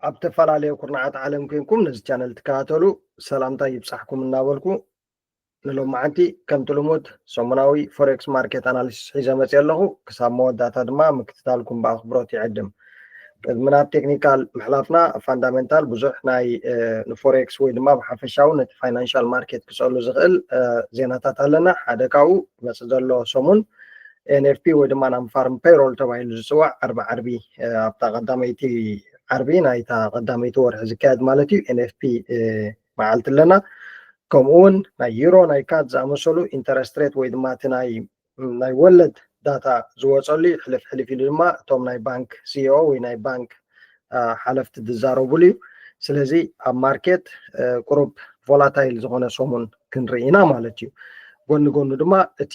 ኣብ ተፈላለየ ኩርናዓት ዓለም ኮንኩም ነዚ ቻነል ትከታተሉ ሰላምታ ይብጻሕኩም እናበልኩ፣ ንሎማዓንቲ ከምቲ ልሙድ ሰሙናዊ ፎሬክስ ማርኬት ኣናሊሲስ ሒዘ መፅእ ኣለኹ። ክሳብ መወዳእታ ድማ ምክትታልኩም ብኣኽብሮት ይዕድም። ቅድሚ ናብ ቴክኒካል ምሕላፍና፣ ፋንዳሜንታል ብዙሕ ናይ ንፎሬክስ ወይ ድማ ብሓፈሻዊ ነቲ ፋይናንሻል ማርኬት ክፀሉ ዝኽእል ዜናታት ኣለና። ሓደ ካብኡ መፅእ ዘሎ ሰሙን ኤንኤፍፒ ወይ ድማ ናን ፋርም ፔይሮል ተባሂሉ ዝፅዋዕ ዓርቢ ዓርቢ ኣብታ ቀዳመይቲ ዓርቢ ናይታ ቀዳመይቲ ወርሒ ዝካየድ ማለት እዩ። ኤንኤፍፒ መዓልቲ ኣለና። ከምኡ እውን ናይ ዩሮ፣ ናይ ካድ ዝኣመሰሉ ኢንተረስት ሬት ወይ ድማ እቲ ናይ ናይ ወለድ ዳታ ዝወፀሉ እዩ። ሕልፍ ሕልፍ ኢሉ ድማ እቶም ናይ ባንክ ሲኢኦ ወይ ናይ ባንክ ሓለፍቲ ዝዛረቡሉ እዩ። ስለዚ ኣብ ማርኬት ቁሩብ ቮላታይል ዝኾነ ሰሙን ክንርኢ ኢና ማለት እዩ። ጎኒ ጎኑ ድማ እቲ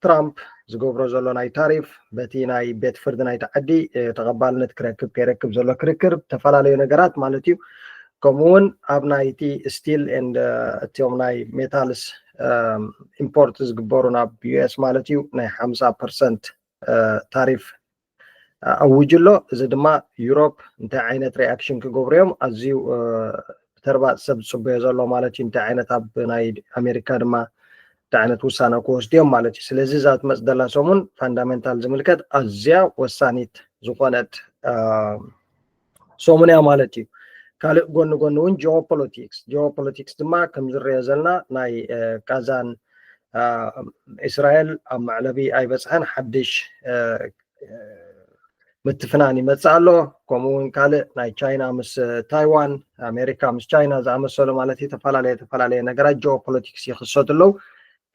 ትራምፕ ዝገብሮ ዘሎ ናይ ታሪፍ በቲ ናይ ቤት ፍርዲ ናይቲ ዓዲ ተቐባልነት ክረክብ ከይረክብ ዘሎ ክርክር፣ ዝተፈላለዩ ነገራት ማለት እዩ። ከምኡ እውን ኣብ ናይቲ ስቲል ኤንድ እቲኦም ናይ ሜታልስ ኢምፖርት ዝግበሩ ናብ ዩኤስ ማለት እዩ ናይ ሓምሳ ፐርሰንት ታሪፍ ኣውጅ ኣሎ። እዚ ድማ ዩሮፕ እንታይ ዓይነት ሪኣክሽን ክገብሩ እዮም ኣዝዩ ብተርባ ሰብ ዝፅበዮ ዘሎ ማለት እዩ። እንታይ ዓይነት ኣብ ናይ ኣሜሪካ ድማ እንታይ ዓይነት ውሳነ ክወስዱ እዮም ማለት እዩ። ስለዚ እዛ ትመፅ ዘላ ሰሙን ፋንዳሜንታል ዝምልከት ኣዝያ ወሳኒት ዝኾነት ሰሙን እያ ማለት እዩ። ካልእ ጎኒ ጎኒ እውን ጂኦፖለቲክስ፣ ጂኦፖለቲክስ ድማ ከም ዝረዮ ዘለና ናይ ቃዛን እስራኤል ኣብ መዕለቢ ኣይበፅሐን። ሓድሽ ምትፍናን ይመፅእ ኣሎ። ከምኡ እውን ካልእ ናይ ቻይና ምስ ታይዋን፣ ኣሜሪካ ምስ ቻይና ዝኣመሰሉ ማለት እዩ። ተፈላለየ ተፈላለየ ነገራት ጂኦፖለቲክስ ይኽሰቱ ኣለዉ።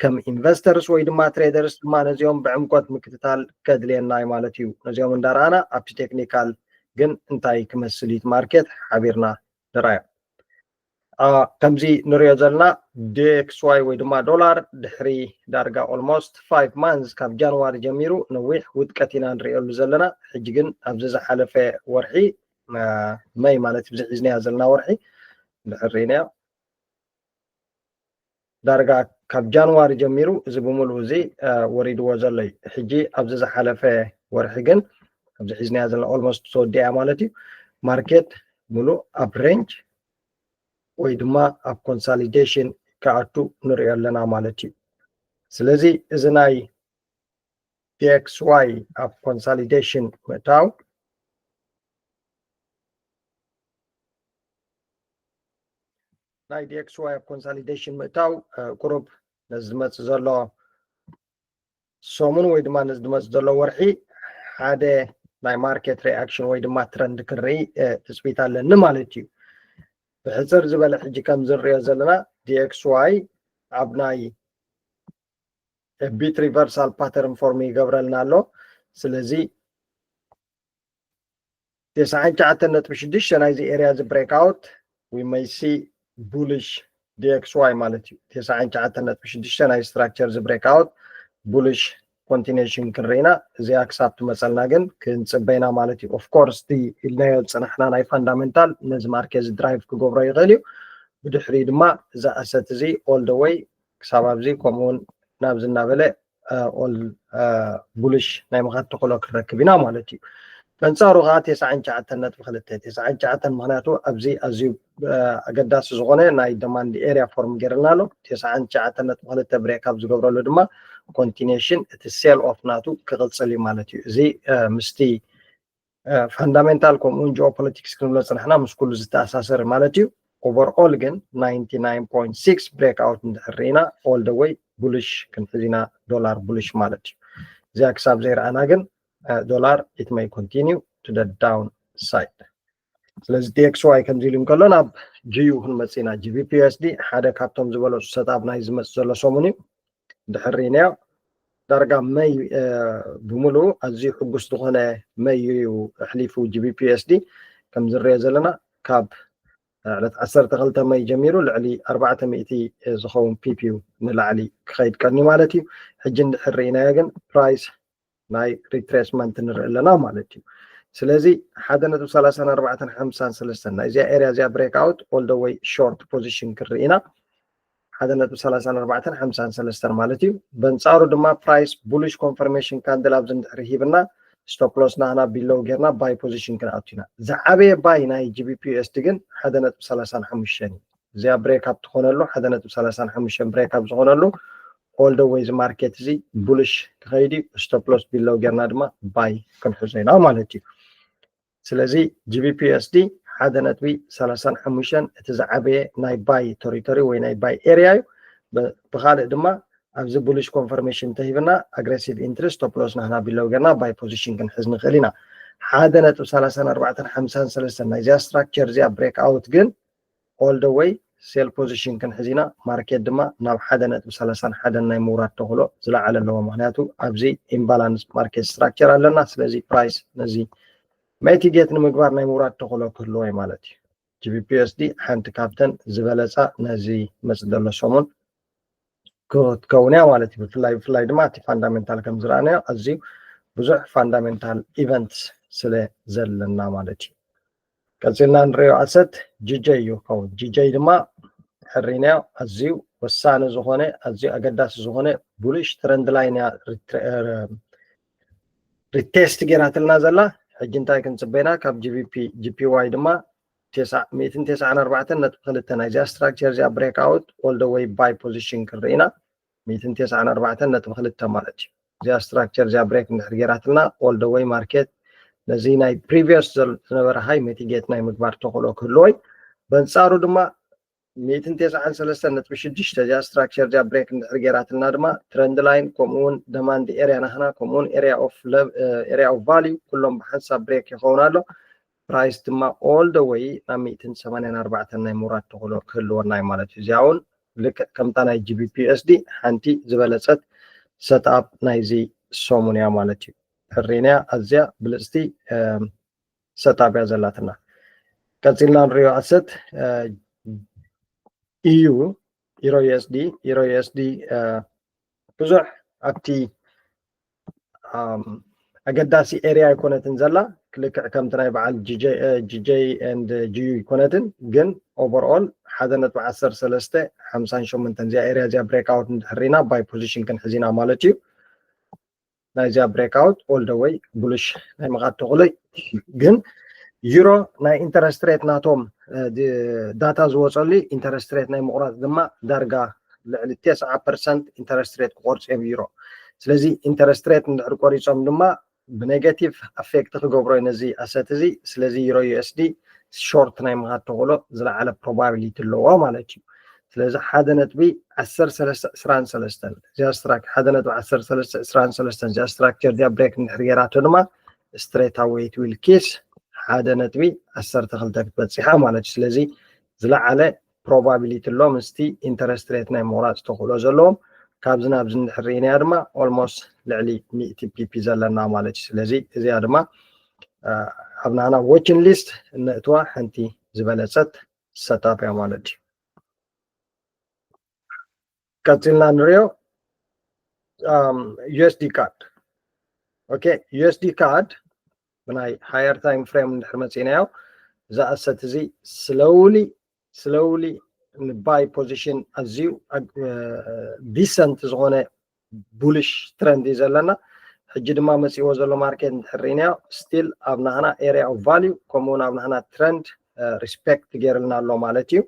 ከም ኢንቨስተርስ ወይ ድማ ትሬደርስ ድማ ነዚኦም ብዕምቆት ምክትታል ከድልየና እዩ ማለት እዩ። ነዚኦም እንዳረኣና ኣብቲ ቴክኒካል ግን እንታይ ክመስል እዩ ማርኬት ሓቢርና ንርኣዮ። ከምዚ ንሪኦ ዘለና ዲኤክስዋይ ወይ ድማ ዶላር ድሕሪ ዳርጋ ኦልሞስት ፋይቭ ማንዝ ካብ ጃንዋሪ ጀሚሩ ነዊሕ ውድቀት ኢና ንሪኦሉ ዘለና። ሕጂ ግን ኣብዚ ዝሓለፈ ወርሒ መይ ማለት እዚ ሒዝናዮ ዘለና ወርሒ ድሕር ርኢናዮ ዳርጋ ካብ ጃንዋሪ ጀሚሩ እዚ ብምሉእ እዚ ወሪድዎ ዘሎ እዩ። ሕጂ ኣብዚ ዝሓለፈ ወርሒ ግን ኣብዚ ሒዝናዮ ዘለና ኦልሞስት ተወዲኣ ማለት እዩ። ማርኬት ሙሉእ ኣብ ሬንጅ ወይ ድማ ኣብ ኮንሳሊዴሽን ክኣቱ ንሪኦ ኣለና ማለት እዩ። ስለዚ እዚ ናይ ዲኤክስዋይ ኣብ ኮንሳሊዴሽን ምእታው ናይ ዲኤክስዋይ ኣብ ኮንሳሊዴሽን ምእታው ቁሩብ ነዚ ዝመፅእ ዘሎ ሰሙን ወይ ድማ ነዚ ዝመፅእ ዘሎ ወርሒ ሓደ ናይ ማርኬት ሪኣክሽን ወይ ድማ ትረንድ ክንርኢ ትፅቢት ኣለኒ ማለት እዩ። ብሕፅር ዝበለ ሕጂ ከም ዝንሪኦ ዘለና ዲኤክስዋይ ኣብ ናይ ቢት ሪቨርሳል ፓተርን ፎርም ይገብረልና ኣሎ። ስለዚ ተስዓን ትሽዓተን ነጥቢ ሽዱሽተ ናይዚ ኤርያ እዚ ብሬክኣውት we may see bullish ዲኤክስዋይ ማለት እዩ። ተስዓን ትሽዓተን ነጥቢ ሽዱሽተ ናይ ስትራክቸር እዚ ብሬክኣውት ቡሊሽ ኮንቲኒሽን ክንርኢና እዚኣ ክሳብ ትመፀልና ግን ክንፅበይና ማለት እዩ። ኦፍኮርስ እቲ ኢልናዮ ዝፅናሕና ናይ ፋንዳሜንታል ነዚ ማርኬት እዚ ድራይቭ ክገብሮ ይኽእል እዩ። ብድሕሪ ድማ እዚ ኣሰት እዚ ኦል ደ ወይ ክሳብ ኣብዚ ከምኡውን ናብዚ እናበለ ኦል ቡሊሽ ናይ ምኻድ ተኽእሎ ክንረክብ ኢና ማለት እዩ። በንፃሩ ከዓ ተስዓን ትሽዓተን ነጥቢ ክልተ ተስዓን ትሽዓተን ምክንያቱ ኣብዚ ኣዝዩ ኣገዳሲ ዝኾነ ናይ ደማንድ ኤርያ ፎርም ገይርና ኣሎ። ተስዓን ትሽዓተን ነጥቢ ክልተ ብሬክ ኣብ ዝገብረሉ ድማ ኮንቲኒሽን እቲ ሴል ኦፍ ናቱ ክቕፅል እዩ ማለት እዩ። እዚ ምስቲ ፋንዳሜንታል ከምኡውን ጂኦፖለቲክስ ክንብሎ ፅናሕና ምስ ኩሉ ዝተኣሳሰር ማለት እዩ። ኦቨርኦል ግን ናይንቲ ናይን ፖይንት ሲክስ ብሬክ ኣውት እንድሕር ርኢና ኦል ደ ወይ ቡሊሽ ክንሕዝ ኢና ዶላር ቡሊሽ ማለት እዩ። እዚኣ ክሳብ ዘይረኣና ግን ዶላር it may continue to the down side። ስለዚ ዲኤክስዋይ ከምዚ ኢሉ እንከሎ ናብ ጂዩ ክንመፅእ ኢና። ጂቢፒ ዩኤስዲ ሓደ ካብቶም ዝበለፁ ሰትኣፕ ናይ ዝመፅእ ዘሎ ሰሙን እዩ። ድሕር ርኢናዮ ዳርጋ መይ ብምሉኡ ኣዝዩ ሕጉስ ዝኾነ መይ እዩ ኣሕሊፉ ጂቢፒ ዩኤስዲ ከም ዝረኦ ዘለና ካብ ዕለት ዓሰርተ ክልተ መይ ጀሚሩ ልዕሊ ኣርባዕተ ሚእቲ ዝኸውን ፒፒዩ ንላዕሊ ክኸይድ ቀንዩ ማለት እዩ። ሕጂ እንድሕር ርኢናዮ ግን ፕራይስ ናይ ሪትሬስመንት ንርኢ ኣለና ማለት እዩ። ስለዚ ሓደ ነጥቢ ሰላሳን ኣርባዕተን ሓምሳን ሰለስተን ናይዚኣ ኤርያ እዚኣ ብሬክ ኣውት ኦል ደ ወይ ሾርት ፖዚሽን ክንርኢ ኢና። ሓደ ነጥቢ ሰላሳን ኣርባዕተን ሓምሳን ሰለስተን ማለት እዩ። በንፃሩ ድማ ፕራይስ ቡሊሽ ኮንፈርሜሽን ካንድል ኣብዚ እንድሕር ሂብና stop loss ናህና below ጌርና buy position ክንኣቱ ኢና። ዝዓበየ buy ናይ G B P U S D ግን ሓደ ነጥቢ ሰላሳ ሓሙሽተ እዩ። እዚኣ break up ትኾነሉ ሓደ ነጥቢ ሰላሳ ሓሙሽተ break up ዝኾነሉ all the way እዚ market እዚ bullish ክኸይድ እዩ። Stop loss below ጌርና ድማ buy ክንሕዞ ኢና ማለት እዩ። ስለዚ G B P U S D ሓደ ነጥቢ ሰላሳ ሓሙሽተ እቲ ዝዓበየ ናይ buy territory ወይ ናይ buy area እዩ። ብካልእ ድማ ኣብዚ bullish confirmation ተሂብና aggressive entry stop loss ናህና below ጌርና buy position ክንሕዝ ንኽእል ኢና። ሓደ ነጥቢ ሰላሳ ኣርባዕተ ሓምሳ ሰለስተ ናይዚኣ structure እዚኣ break out ግን all the way sell position ክንሕዝ ኢና። Market ድማ ናብ ሓደ ነጥቢ ሰላሳ ሓደ ናይ ምውራድ ተኽእሎ ዝለዓለ ኣለዎ። ምክንያቱ ኣብዚ imbalance market structure ኣለና። ስለዚ price ነዚ mitigate ንምግባር ናይ ምውራድ ተኽእሎ ክህልዎ እዩ ማለት እዩ። G B P U S D ሓንቲ ካብተን ዝበለፃ ነዚ መፅእ ዘሎ ሰሙን ክትከውን እያ ማለት እዩ። ብፍላይ ብፍላይ ድማ እቲ fundamental ከም ዝረኣናዮ ኣዝዩ ብዙሕ fundamental events ስለ ዘለና ማለት እዩ። ቀፂልና ንሪኦ asset G J እዩ ክኸውን። G J ድማ ሕሪናዮ ኣዝዩ ወሳኒ ዝኾነ ኣዝዩ ኣገዳሲ ዝኾነ bullish trend line እያ retest ጌራትልና ዘላ። ሕጂ እንታይ ክንፅበ ኢና ካብ G B P G P Y ድማ ሚእትን ተስዓን ኣርባዕተን ነጥቢ ክልተ ናይዚኣ structure እዚኣ break out all the way buy position ክንርኢ ኢና። ሚእትን ተስዓን ኣርባዕተን ነጥቢ ክልተ ማለት እዩ። እዚኣ structure እዚኣ break እንድሕር ጌራትና all the way market ነዚ ናይ previous ዝነበረ high mitigate ናይ ምግባር ተኽእሎ ክህልዎ እዩ። በንፃሩ ድማ ሚእትን ተስዓን ሰለስተን ነጥቢ ሽዱሽተ እዚኣ structure እዚኣ break እንድሕር ጌራትና ድማ trend line ከምኡ እውን demand area ናህና ከምኡ እውን area of value ኩሎም ብሓንሳብ break ይኸውን ኣሎ። Price ድማ all the way ናብ ሚእትን ሰማንያን ኣርባዕተን ናይ ምውራድ ተኽእሎ ክህልወና እዩ ማለት እዩ። እዚኣ እውን ልክዕ ከምታ ናይ G B P U S D ሓንቲ ዝበለፀት set up ናይዚ ሰሙን እያ ማለት እዩ። ሕሪንያ ኣዝያ ብልፅቲ set up እያ ዘላትና። ቀፂልና ንሪኦ asset E U Euro U S D Euro U S D ብዙሕ ኣብቲ ኣገዳሲ area ኣይኮነትን ዘላ። ክልክዕ ከምቲ ናይ በዓል G J and G U ኣይኮነትን፣ ግን overall ሓደ ነጥቢ ዓሰርተ ሰለስተ ሓምሳን ሸሞንተን እዚኣ area እዚኣ break out እንድሕር ኢና buy position ክንሕዝ ኢና ማለት እዩ። ናይዚኣ break out all the way bullish ናይ ምኻድ ተኽእሎ እዩ። ግን Euro ናይ interest rate ናቶም data ዝወፀሉ interest rate ናይ ምቑራፅ ድማ ዳርጋ ልዕሊ ተስዓ percent interest rate ክቆርፁ እዮም Euro። ስለዚ interest rate እንድሕር ቆሪፆም ድማ ብ negative affect ክገብሮ እዩ ነዚ asset እዚ። ስለዚ Euro U S D short ናይ ምኻድ ተኽእሎ ዝለዓለ probability ኣለዎ ማለት እዩ። ስለዚ ሓደ ነጥቢ ዓሰርተ ሰለስተ ዕስራን ሰለስተን እዚኣ structure ሓደ ነጥቢ ዓሰርተ ሰለስተ ዕስራን ሰለስተን እዚኣ structure እዚኣ break እንድሕር ጌራቶ ድማ straight away it will kiss ሓደ ነጥቢ ዓሰርተ ክልተ ክትበፅሕ እያ ማለት እዩ። ስለዚ ዝለዓለ probability ኣሎ ምስቲ interest rate ናይ ምቑራፅ ተኽእሎ ዘለዎም። ካብዚ ናብዚ እንድሕር ርኢናያ ድማ almost ልዕሊ ሚእቲ ፒፒ ዘለና ማለት እዩ። ስለዚ እዚኣ ድማ ኣብ ናህና watching list እነእትዋ ሓንቲ ዝበለፀት set up እያ ማለት እዩ። ቀፂልና ንሪኦ U S D cad። Okay, U S D cad ብናይ higher time frame እንድሕር መፂእናዮ እዛ asset እዚ slowly slowly ን buy position ኣዝዩ decent ዝኾነ bullish trend እዩ ዘለና። ሕጂ ድማ መፂእዎ ዘሎ market እንድሕር ርኢናዮ still ኣብ ናህና area of value ከምኡ እውን ኣብ ናህና trend respect ገይርልና ኣሎ ማለት እዩ።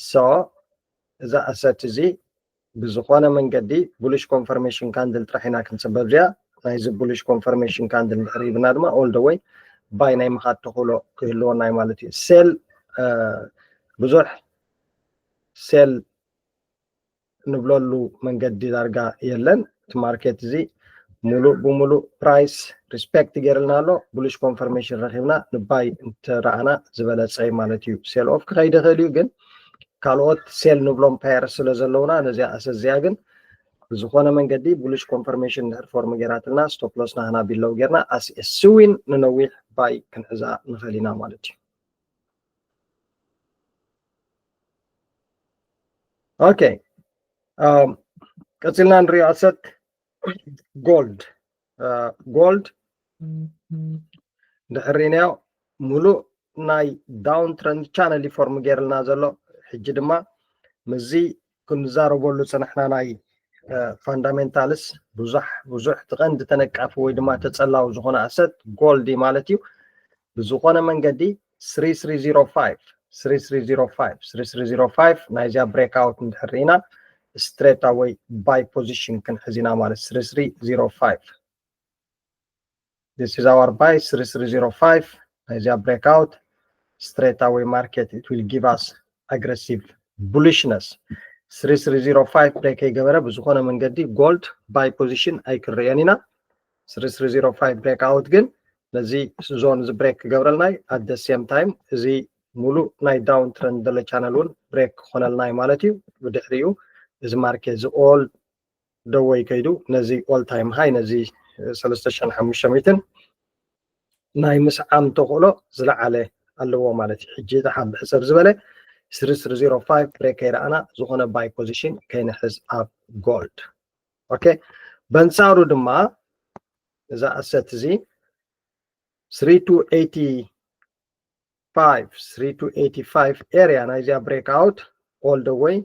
So እዛ asset እዚ ብዝኾነ መንገዲ bullish confirmation candle ጥራሕ ኢና ክንፅበ እዚኣ። ናይዚ bullish confirmation candle እንድሕር ሂብና ድማ all the way buy ናይ ምኻድ ተኽእሎ ክህልወና እዩ ማለት እዩ። Sell ብዙሕ sell ንብለሉ መንገዲ ዳርጋ የለን። እቲ market እዚ ሙሉእ ብሙሉእ price respect ገይርልና ኣሎ። Bullish confirmation ረኺብና ን buy እንተረኣና ዝበለፀ እዩ ማለት እዩ። Sell off ክኸይድ ይኽእል እዩ፣ ግን ካልኦት sell ንብሎም pairs ስለ ዘለውና ነዚኣ asset እዚኣ ግን ብዝኾነ መንገዲ bullish confirmation እንድሕር form ገይራትልና stop loss ናህና below ገይርና as a swing ንነዊሕ buy ክንሕዛ ንኽእል ኢና ማለት እዩ። Okay, ቀፂልና ንሪኦ asset gold። Gold እንድሕር ርኢናዮ ሙሉእ ናይ down trend channel እዩ form ገይርልና ዘሎ። ሕጂ ድማ ምስዚ ክንዛረበሉ ዝፀናሕና ናይ fundamentals ብዙሕ ብዙሕ ትቐንዲ ተነቃፊ ወይ ድማ ተጸላዊ ዝኾነ asset gold ማለት እዩ። ብዝኾነ መንገዲ three three zero five three three zero five three three zero five ናይዚኣ breakout እንድሕር ርኢና straight away buy position ክንሕዝ ኢና ማለት three three zero five this is our buy three three zero five ናይዚኣ breakout straight away market it will give us aggressive bullishness three three zero five break ከይገበረ ብዝኾነ መንገዲ gold buy position ኣይክንርእዮን ኢና three three zero five breakout ግን ነዚ zone እዚ break ክገብረልና እዩ at the same time እዚ ሙሉእ ናይ down trend ዘሎ channel እውን break ክኾነልና እዩ ማለት እዩ ብድሕሪኡ እዚ market እዚ all the way ከይዱ ነዚ all time high ነዚ ሰለስተ ሽሕን ሓሙሽተ ሚእትን ናይ ምስዓም ተኽእሎ ዝለዓለ ኣለዎ ማለት እዩ ሕጂ እቲ ሓቢ ሕፅር ዝበለ three three zero five break ከይረኣና ዝኾነ buy position ከይንሕዝ ኣብ gold okay በንፃሩ ድማ እዛ asset እዚ three two eighty five three two eighty five area ናይዚኣ breakout all the way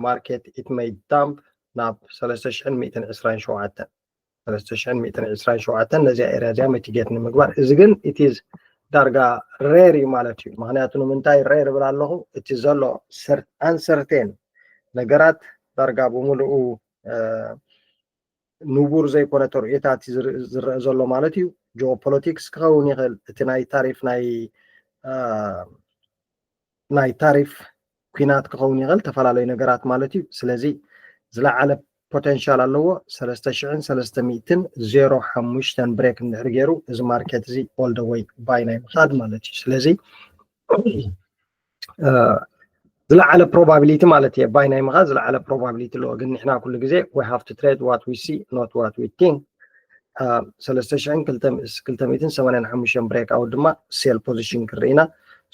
market it may dump ናብ ሰለስተ ሽሕን ሚእትን ዕስራን ሸውዓተን ሰለስተ ሽሕን ሚእትን ዕስራን ሸውዓተን ነዚኣ area እዚኣ mitigate ንምግባር እዚ ግን it is ዳርጋ rare እዩ ማለት እዩ ምክንያቱ ንምንታይ rare እብል ኣለኹ እቲ ዘሎ uncertain ነገራት ዳርጋ ብምሉኡ ንቡር ዘይኮነ ተርእዮታት ዝረአ ዘሎ ማለት እዩ geopolitics ክኸውን ይኽእል እቲ ናይ ታሪፍ ናይ ናይ ታሪፍ ኩናት ክኸውን ይኽእል ዝተፈላለዩ ነገራት ማለት እዩ ስለዚ ዝለዓለ potential ኣለዎ ሰለስተ ሽሕን ሰለስተ ሚእትን ዜሮ ሓሙሽተን break እንድሕር ገይሩ እዚ market እዚ all the way buy ናይ ምኻድ ማለት እዩ ስለዚ ዝለዓለ probability ማለት እየ buy ናይ ምኻድ ዝለዓለ probability ኣለዎ ግን ንሕና ኩሉ ግዜ we have to trade what we see not what we think ሰለስተ ሽሕን ክልተ ሚእትን ሰማንያን ሓሙሽተን breakout ድማ sell position ክንርኢ ኢና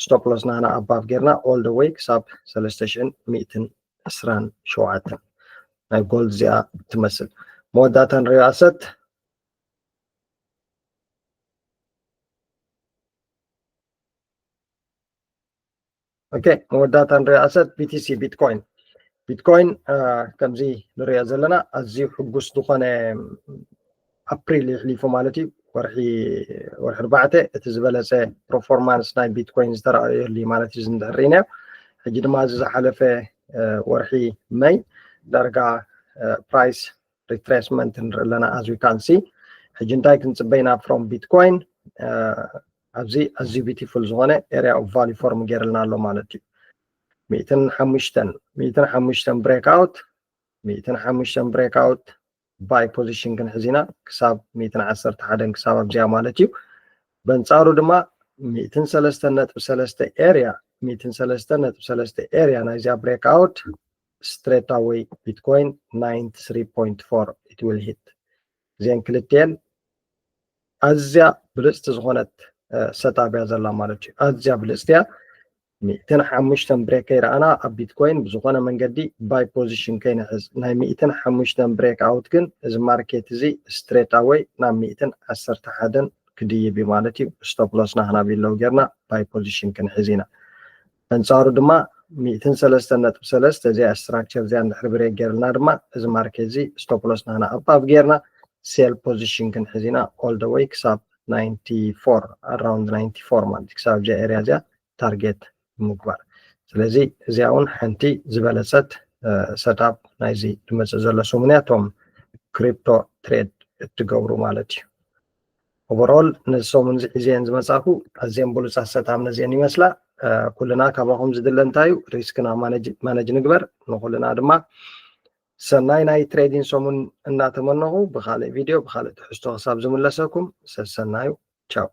stop loss ናና above ጌርና all the way ክሳብ ሰለስተ ሽሕን ሚእትን ዕስራን ሸውዓተን ናይ gold እዚኣ ትመስል መወዳእታ ንሪኦ asset okay መወዳእታ ንሪኦ asset BTC Bitcoin Bitcoin ከምዚ ንሪኦ ዘለና ኣዝዩ ሕጉስ ዝኾነ ኣፕሪል ይሕሊፉ ማለት እዩ ወርሒ ወርሒ ኣርባዕተ እቲ ዝበለፀ performance ናይ Bitcoin ዝተረኣየሉ ማለት እዩ እንድሕር ርኢናዮ ሕጂ ድማ እዚ ዝሓለፈ ወርሒ መይ ዳርጋ price retracement ንርኢ ኣለና as we can see ሕጂ እንታይ ክንፅበይና from Bitcoin ኣብዚ ኣዝዩ beautiful ዝኾነ area of value form ገይርልና ኣሎ ማለት እዩ ሚእትን ሓሙሽተን ሚእትን ሓሙሽተን breakout ሚእትን ሓሙሽተን breakout buy position ክንሕዝ ኢና ክሳብ ሚእትን ዓሰርተ ሓደን ክሳብ ኣብዚኣ ማለት እዩ በንፃሩ ድማ ሚእትን ሰለስተን ነጥቢ ሰለስተ area ሚእትን ሰለስተን ነጥቢ ሰለስተ area ናይዚኣ breakout straight away Bitcoin ninety three point four it will hit እዚአን ክልተን ኣዝያ ብልፅቲ ዝኾነት setup እያ ዘላ ማለት እዩ ኣዝያ ብልፅቲ እያ ሚእትን ሓሙሽተን break ከይረኣና ኣብ Bitcoin ብዝኾነ መንገዲ buy position ከይንሕዝ ናይ ሚእትን ሓሙሽተን breakout ግን እዚ market እዚ straight away ናብ ሚእትን ዓሰርተ ሓደን ክድይብ እዩ ማለት እዩ stop loss ና ክናብ ይለው ጌርና buy position ክንሕዝ ኢና ኣንፃሩ ድማ ሚእትን ሰለስተን ነጥቢ ሰለስተ እዚኣ structure እዚኣ እንድሕር break ጌርልና ድማ እዚ market እዚ stop loss ናና above ጌርና sell position ክንሕዝ ኢና all the way ክሳብ ninety four around ninety four ማለት ክሳብ እዚኣ area እዚኣ target ምግባር ስለዚ እዚኣ እውን ሓንቲ ዝበለፀት setup ናይዚ ዝመፅእ ዘሎ ሰሙን እያ እቶም crypto trade እትገብሩ ማለት እዩ overall ነዚ ሰሙን እዚ ሒዘን ዝመፃኹ ኣዝየን ብሉፃት setup ነዚአን ይመስላ ኩልና ካባኹም ዝድለ እንታይ እዩ risk ና manage ንግበር ንኩልና ድማ ሰናይ ናይ trading ሰሙን እናተመነኹ ብካልእ video ብካልእ ትሕዝቶ ክሳብ ዝምለሰኩም ሰሰናዩ ቻው